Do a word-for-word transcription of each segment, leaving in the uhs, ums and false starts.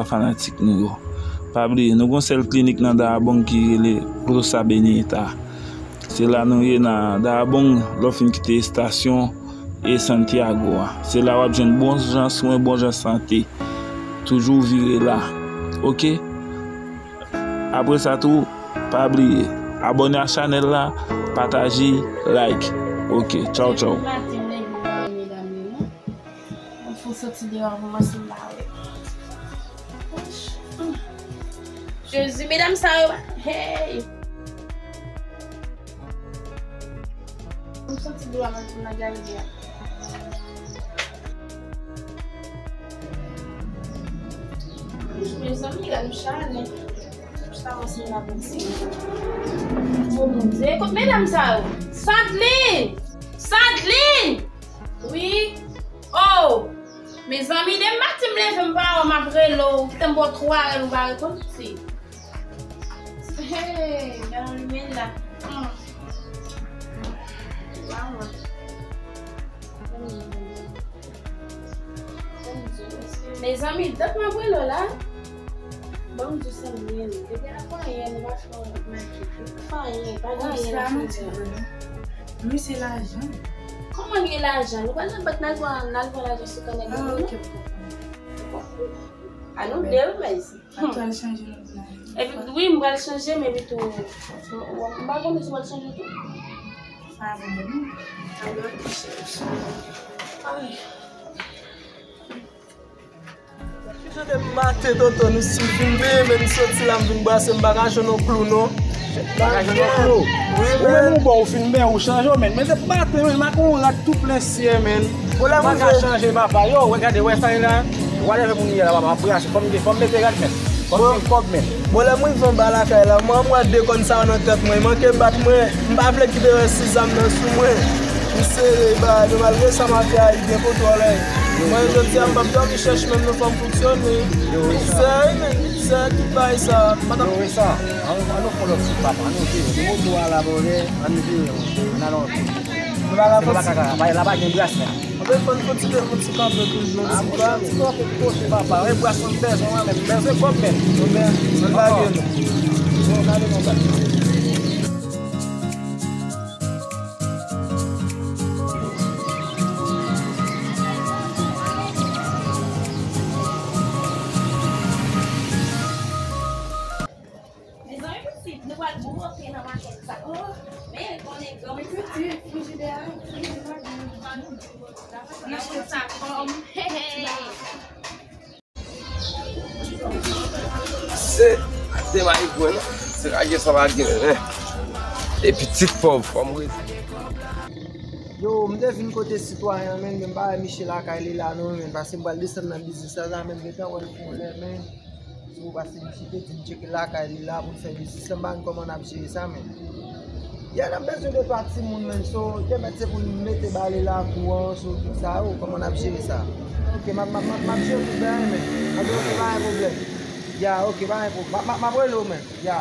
fanatik nou yo. Pa bliye, nou gon sèl klinik nan Dayabong ki rele Glosa Benita. Se la nou ye nan Dayabong, lè w fin kite estasyon e Santiago a. Se la w ap jwenn bon jan swen, bon jan sante. Toujou vire la. Oke? Apre sa tou, pa bliye, abòne a chanèl la, pataje, like. Oke, tchaw, tchaw. Maten, m leve, m wè medam yo, non. Mwen fon soti deyò pou mwen si m pa wè. Jezi, medam sa yo, hey! M soti deyò, mwen vin nan galri a. Mezanmi, la nou chale. Sa wè se la boutik. O Bondye, kot medam sa yo? Sadlin! Sadlin! Wi. Oh! Mezanmi, depi maten m leve m pa wè w, m ap rele w. Kite m ba w twa lè nou pa reponn. Si. Hey, gade anlimen la. Hmm. Waw. Mezanmi, dat m ap rele w la. Ban m di w sa m ye, nou. Depi a pa anyen, nou pa fè anyen, nou pa fè anyen, pa gen anyen nou fè. Wi, se lajan. Kòman gen lajan? Nou pral nan bank, n al pran, n al pran lajan sou kanè. Ah, ok, m konprann. A nou de, wi, men. Ou pral chanje lòt la. Epi, wi, m pral chanje, men epi tou, m pa konnen si w pral chanje tou. Sa bon, non? Alò, ki chèch. Ay. Ki jan de maten, tonton, nou si fin veye, men m soti la, m vin brase, m pa ka jwenn yon klou, non. Pa ka jwenn yon klou? Wi, men. Ou menm, ou bon, ou fin bè, ou chanje, men. Men se maten, men, m ak yon rad tou plen syè, men. Pwoblèm ou fè? Pa ka chanje, papa. Yo, wè, gade, wè sa ye la. Whatever moun ye la, papa, m ap brase. Fò m gen, fò m mete rad, men. Fò m gen kòb, men. Bon, lè m rive anba lakay la, mwen, m wè de kòn sa yo nan tèt mwen. Yo manke bat mwen. M pa vle kite yo wè si zam nan sou mwen. M sere bagay yo. Malgre sa, mafya a byen kontwole. Mwen, jodi a, m p ap dòmi chèch menm non, fò m fonksyone. Mizè, wi, men, mizè, tout bagay sa. M pa t ap... Yo, wè sa. An nou, an nou fè lòt ti papa, an nou vire. Li moto a la, bò, an nou vire, an alon. Nou pa ka fè ti... La pa gen bras, men. Anben, fò n kontinye, fò n ti kanpe toujou, ti kanpe. Ti kanpe kote, papa. E bras mwen bezwen, mwen menm. Bezwen kòb, men. Anben, ann lage nou. Bon, gade nou, gade. Mezanmi pitit, nou pral gwo pye nan makèt sa. Oh, men konnen granmoun sa. Pitit, frijidè a, frijidè a. Nan kout sa kòm. Hey, hey. Se, te may gwen, non? Se lage sa pa gen, hein? E pitit pòv, kòm rete. Yo, m te vin kote sitwayen an, men, men m pa wè misye lakay li la, non, men, paske m pral desann nan biznis la, la, men, m gentan wè l pou lè, men. Sou, paske misye te di m tcheke lakay li la pou l fè biznis la, m pa konn kòman n ap jere sa, men. Ya, n ap bezwen de twa timoun, men, so, te mèt se pou n mete bale lakou an, so, tout sa, o, kòman n ap jere sa? Ok, m ap, m ap, m ap, m ap jere tout bagay, men. Anben, ok, pa gen pwoblèm. Ya, ok, pa gen pwoblèm. M ap, m ap, m ap rele w, men. Ya.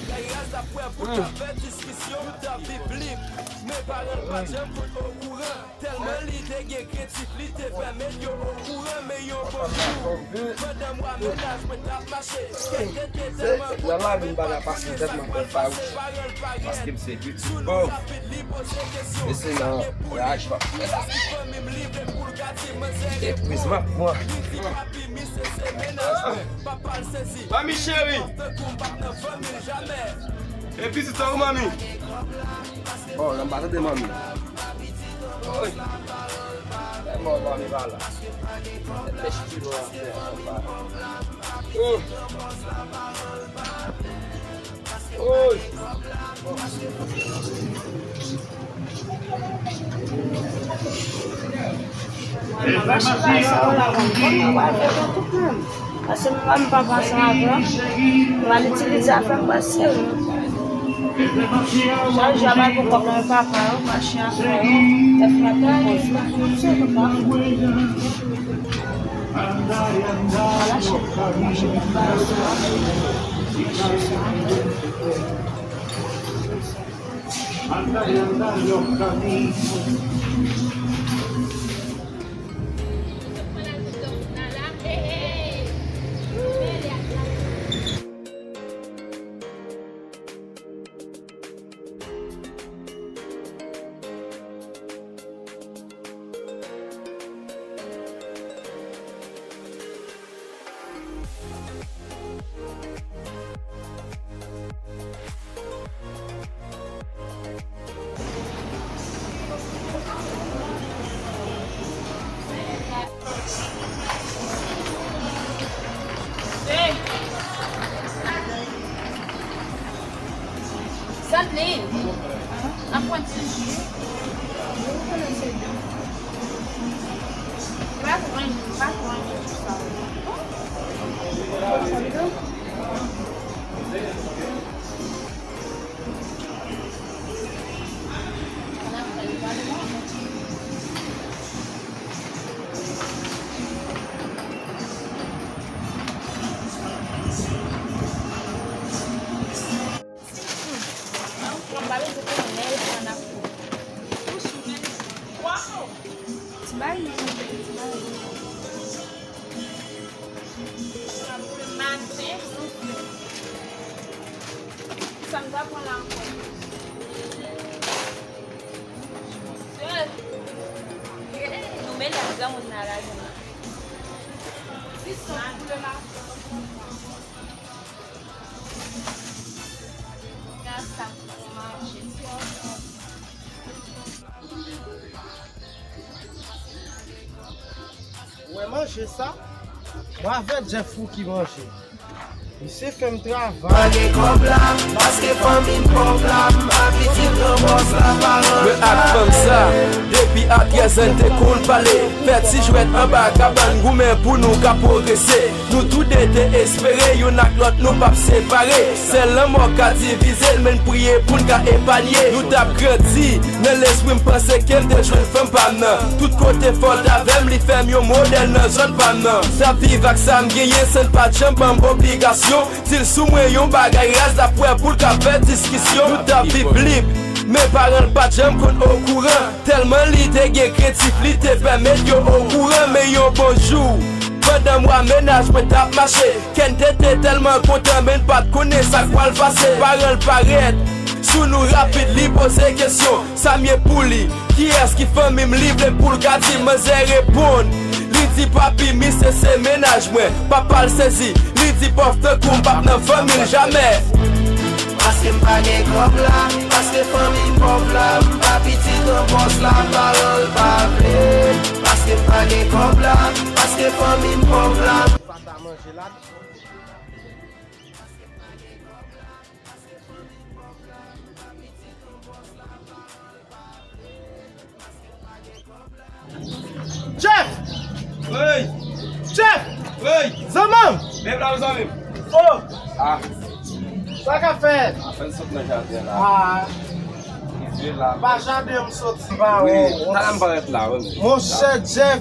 Kay raz ap wè bout avè diskisyon, bout biblik. Men paran l pa t janm fout okouran. Tèlman li te gen krentif, li te fè met yo okouran, men yon bon jou, pandan mwa mennaj mwen t ap mache, kèk tenten tèlman kontan, men pa konnen sa k pral pase, paran l pa gen. Sou non rapid, li poze kesyon, sa gen pou li. Fanmi m, li vle pou l gate manzè gen pou li. Li di papi, misye se mennaj mwen. Papa l sezi. Manmi cheri. Tankou m p ap nan fanmi l jamè. E pitit sa ou, manmi? Bon, nan m pa tande manmi. Oy. Lè mò manmi pa la. Lè chiti nou an fè anba. Oh. Oy. Mache bay sa yo la, mwen, mwen, mwen, mwen, mwen, tout moun. Paske mwen, mwen pa pran ansanm avè w. Mwen al itilize afè m, mwen serye. Chak jou ap al pou kòb nan men papa yo, mache afè yo, tèt mwen pou poz. Mwen serye, papa. Ala chèf, mwen mache bay sa yo. Andale, andale, Oscar. Sandrine, nan pwent sou jou. Li pa twò renmen, li pa twò renmen ti sa. Ti bagay, ti bagay. Kisa m ta pran la ankò? Nou mele ak granmoun nan la, granmoun. Gad sa pou manje. Ou wè manje sa? Mwen avè Jeff Fouki manje. Misye fè m travay. Pa gen kòb la, paske fanmi m pòv la, m pa pitit gran bòs la, paran. Mwen ak fanm sa, depi a trèz an n te konn pale, fè ti jwèt anba kabann, goumen pou nou ka pwogrese. Nou toude te espere youn ak lòt nou p ap separe. Sèl lanmò ka divize n, men n priye pou n ka epanye. Nou t ap grandi, nan lespri m panse ke m te jwenn fanm pa m nan. Tout kote fò l t avè m, li fè m yon modèl nan zòn pa m nan. T ap viv ak sa m genyen san l pa t janm ban m obligasyon. Di l sou mwen yon bagay raz, l ap wè pou l ka fè diskisyon. Nou t ap viv lib, men paran l pa t janm konn okouran. Tèlman li te gen krentif, li te pèmèt yo okouran. Men yon bon jou, pandan mwa mennaj mwen t ap mache, kè n te te tèlman kontan, men n pa t konnen sa k pral pase. Paran l parèt sou nou rapid, li poze kesyon, sa m ye pou li? Kiyès ki fanmi m? Li vle pou l ka di, manzè reponn. Li di, papi, misye se mennaj mwen. Papa l sezi, li di, pòv tankou m p ap nan fanmi l jamè. Paske m pa gen kòb la, paske fanmi m pòv la, m pa pitit gran bòs la, paran l pa vle. Paske m pa gen kòb la, paske fanmi m pòv la. Sa ta manje la. Jeff! Wi! Jeff! Wi! Zanmi m! Menm la, zanmi m. Oh! Ah! Sa k ap fèt? Apèn sot nan jaden la. Ah! Rive la. Pa jaden m soti. Wi, talè m parèt la, wi. Monchè Jeff,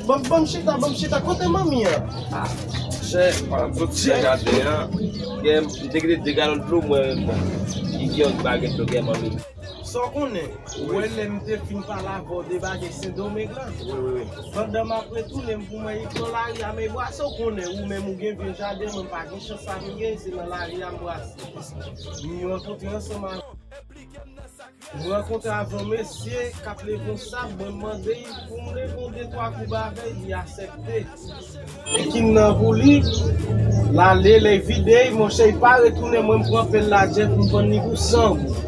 ban m, ban m chita, ban m chita. Kote manmi an? Ah, monchè, m soti nan jaden an. Gen, m te kite de galon dlo mwen, ki gen yon bagèt dlo gen manmi. Sa w konnen, ou wè lè m te fin pale avè w de bagay Sendomeng lan. Wi, wi, wi. Pandan m ap retounen m pou mwen nan lari a, men bwase w konnen, ou menm ou gen vye jaden, mwen m pa gen chans sa m gen, se nan lari a m bwase. M rankontre ansanm avè, m rankontre avè yon mesye k ap leve yon sab, mwen m mande l pou m leve yon de twa koub avè l, li aksepte. Ekin nan pou li, l ale, lè l vide, monchè, li pa retounen, mwen m pran pèl la, Jeff, m vann li pou san goud.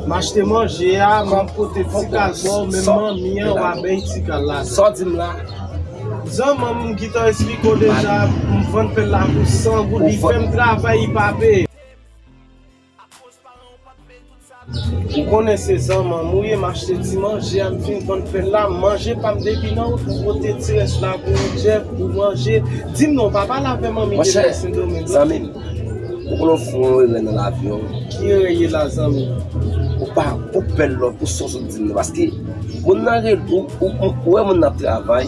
M achte manje a, m pote ti kal ba w, menm manmi an, w a bay ti kal la. Sa w di m la? Zanmi m, m gentan eksplike w deja, m vann pèl la pou san goud, li fè m travay, li pa peye. Ou konnen se zanmi m ou ye, m achte ti manje a, m fin vann pèl la, m manje pa m depi nan wout, m pote ti rès la pou ou, Jeff, pou manje. Di m non, w pa pale avè manmi depi Sendomeng non. Zanmi m, ou konnen w fè yon erè nan lavi w. Ki erè ye la, zanmi m? Ou pa, pou pèl la, pou sa w sot di m nan, paske moun nan rele ou, ou, ou, ou wè moun nan ap travay,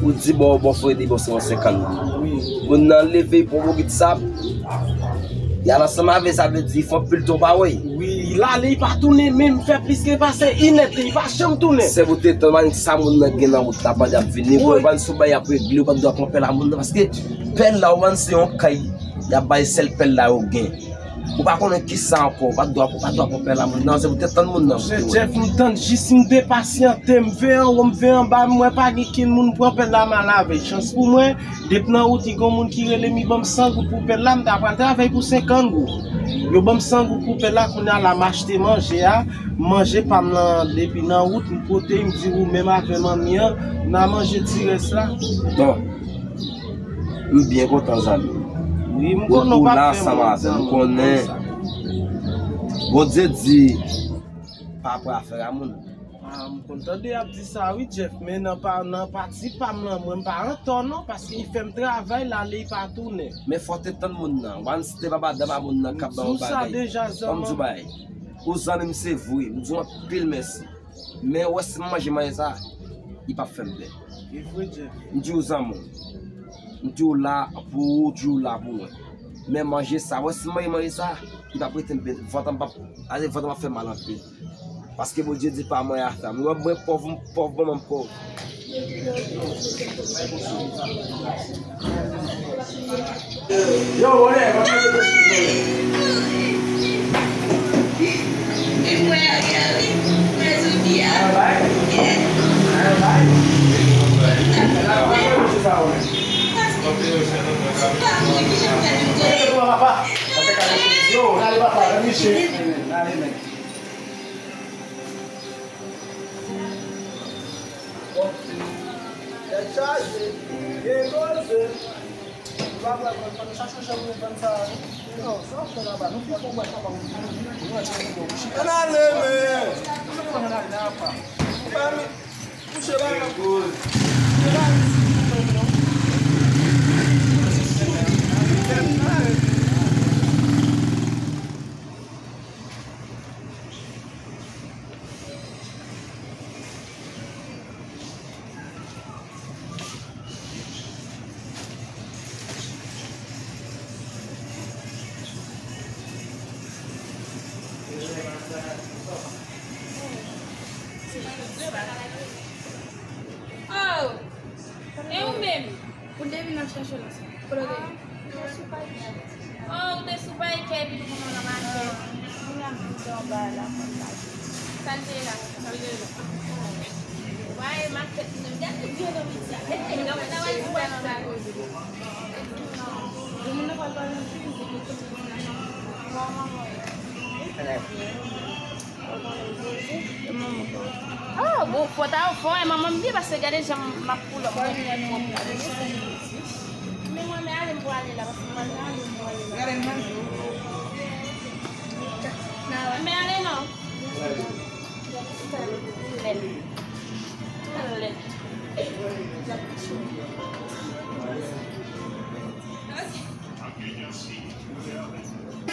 ou di, bon, bon, frè, di, bon, se yon senkant goud. Wi. Moun nan leve pou yon bokit sab, y al ansanm avè l, sa vle di, fè anpil tan w pa wè l. Wi, l ale, li pa tounen menm, fè plis ke pase inèdtan, li pa janm tounen. Se pou te tann, sa moun nan gen nan wout la, pandan y ap vini, bon, yo pa sou bay ap regle, ou pa t dwe pran pèl a moun nan, paske pèl la, ou wè se yon kay, y ap bay sèl pèl la yo gen. Ou pa konnen kisa ankò, ou pa t dwe, ou pa t dwe pran pèl a moun nan, se pou te tann moun nan. Monchè Jeff, m tann jis m depasyante, m veye anwo, m veye anba, m wè pa gen kenn moun pran pèl la m al avè l. Chans pou mwen, depi nan wout, li gen yon moun ki rele m, li ban m san goud pou pèl la, m ta pral travay pou senkant goud. Yo ban m san goud pou pèl la, kounye a la m achte manje a, m manje pa m nan, depi nan wout, m pote, m di ou menm avè manmi an, n a manje ti rès la. Bon. M byen kontan, zanmi m. Wi, m konnen w pa fè mwen, zanmi m, m konnen. Bondye di, pa pran afè a moun. Ah, m konn tande y ap di sa wi, Jeff, men nan pa, nan pati pa m lan, mwen m pa an tò non, paske li fè m travay la, li pa tounen. Men fò w te tann moun nan. Once te pa madanm a moun nan k ap ba w bagay. Ban m di w bagay. Ou zanmi m se vre, m di w anpil mèsi. Men ou wè si m manje manje sa, li p ap fè m byen. M di w zanmi w. M di w la pou ou, ou di w la pou mwen. Men manje sa, ou wè si m manje manje sa, li p ap rete m byen. Vant an p ap, ale vant an p ap fè mal anpil. Paske Bondye di pa mwen afè a. Mwen, mwen pòv, m pòv, manman m pòv. Yo, wole, wole. Yo, ale papa, ale men. Tèt chaje, gen koze. Nou pa pral pran, fò nou chache yon jan pou nou vann sa a, wi. Non, sa w fè laba, nou fè konbwa sa pa pou nou. Ann ale, men. Ann ale, apa. Ou pa mi-, kouche la, non. Kouche la, non. Oh! E ou menm? Ou te vin ap chache w la sa? Kote w te ye? Oh, ou te sou pay kè epi nou konn nan makèt. Kounye a m te anba la, konn la. Sa l te ye la? Sa l te ye la? Wa e makèt nou menm. Gade vye nan midi a. Gade nan midi a. Demen nan pral pale anpil. Wa manman yo. Trè byen. Ah, bon, fò ta fò, e manman m byen, paske gade jan m ap pull up mwen. Men mwen, men ale m pou ale la, paske mwen ale m pou ale la. Men ale non. Lèd. Lèd.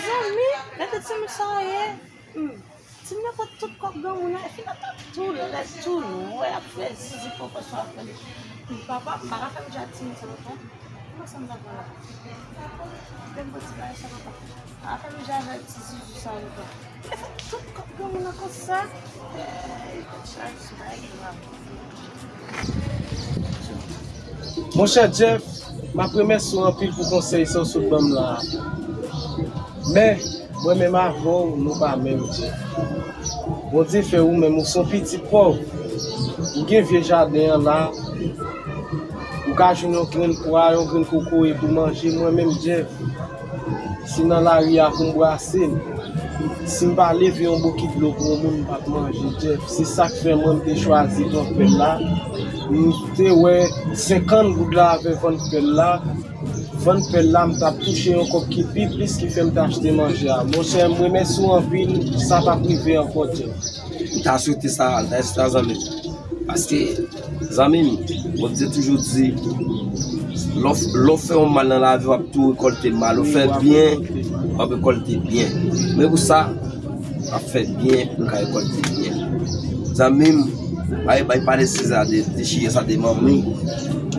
Zanmi, gade ti moun sa ye. Hmm. Timoun nan pran tout kòb granmoun nan, epi nan t ap tou lèd, tou nwè, ap fè zizi pwopòsyon, ap fè li. Papa, m pa ka fè m di ak timoun sa ankò. Kòman sa m ta fè la? Fè m pran ti bagay sa, papa. Pa fè m di avèk ti zizi sa ankò. Li fè tout kòb granmoun nan konsa. Ey, tèt chaje, bagay grav. Monchè Jeff, m ap remèsye w anpil pou konsèy sa w sot ban m la a. Men, mwen menm avè w, nou pa menm, Jeff. Bondye fè ou menm, ou se yon pitit pòv. Ou gen vye jaden an la. Ou ka jwenn yon grenn pwa, yon grenn kokoye pou manje. Mwen menm, Jeff, se nan lari a pou m brase m. Si m pa leve yon bokit dlo pou yon moun, m p ap manje, Jeff. Se sa k fè mwen, m te chwazi pran pèl la. M te wè senkant goud la avè vann pèl la. Vann pèl la, m t ap touche yon kòb ki pi plis ki fè m t achte manje a. Monchè, m remèsye w anpil, sa p ap rive ankò, Jeff. M ta swete sa, m ta swete sa, zanmi m. Paske, zanmi m, Bondye toujou di, lè w, lè w fè yon mal nan lavi, w ap tou rekòlte mal. Ou fè byen, w ap rekòlte byen. Men pou sa, w ap fè byen pou w ka rekòlte byen. Zanmi m, bay, bay pale Seza de, de chiyè sa de manmi.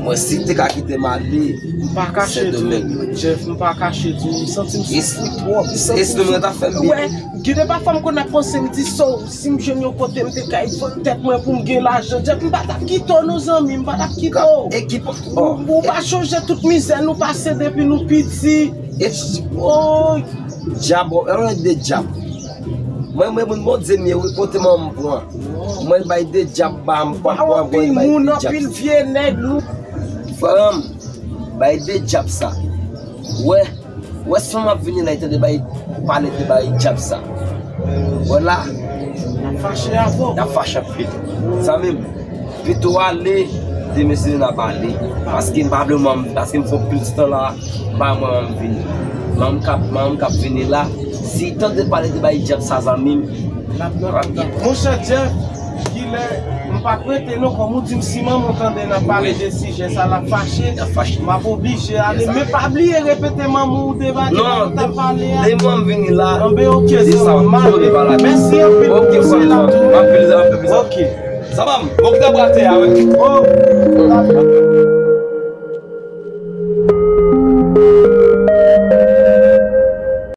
Mwen, si te ka kite m ale, m pa kache tou, Jeff, m pa kache tou. M santi m soufri twòp. M santi m soufri. Wè, gen de pafwa m konn ap panse, m di, so, si m jwenn yon kote, m te kay vann tèt mwen pou m gen lajan, Jeff, m pa t ap kite w non, zanmi, m pa t ap kite w. Ou, ou pa chonje tout mizè nou pase depi nou piti. Woy. Dyab, w ap de dyab. Mwen, mwen, moun Bondye m ye, wi, kote manman m pran. Mwen bay de dyab ba m, pa pran, mwen bay de dyab. Anpil moun, anpil vye nèg, nou. Frè m, bay de dyab sa. Wè, wè, si m ap vini la, li tande bay, pale de bay dyab sa. Wè la. N ap fache avè w. N ap fache anpil. Zanmi m, pito w ale, demen si nou n ap ale. Paske m pa vle manman m, paske m fè anpil tan la, m pa manman m vini. Manman m k ap, manman m k ap vini la, Si tande pale de bay djab sa zanmi m, Monchè Jeff, kilè m p ap rete non, kòm ou di m si manman w tande n ap pale de sijè sa l ap fache. M ap oblije ale, men pa bliye repete manman w te va di ou t ap pale a. Depi m vini la, Anben, ok, zanmi m, m ale. Mèsi anpil pou konsèy la tou. Ok. Sa pa m, bon, ki ta brate a, wi. Oh.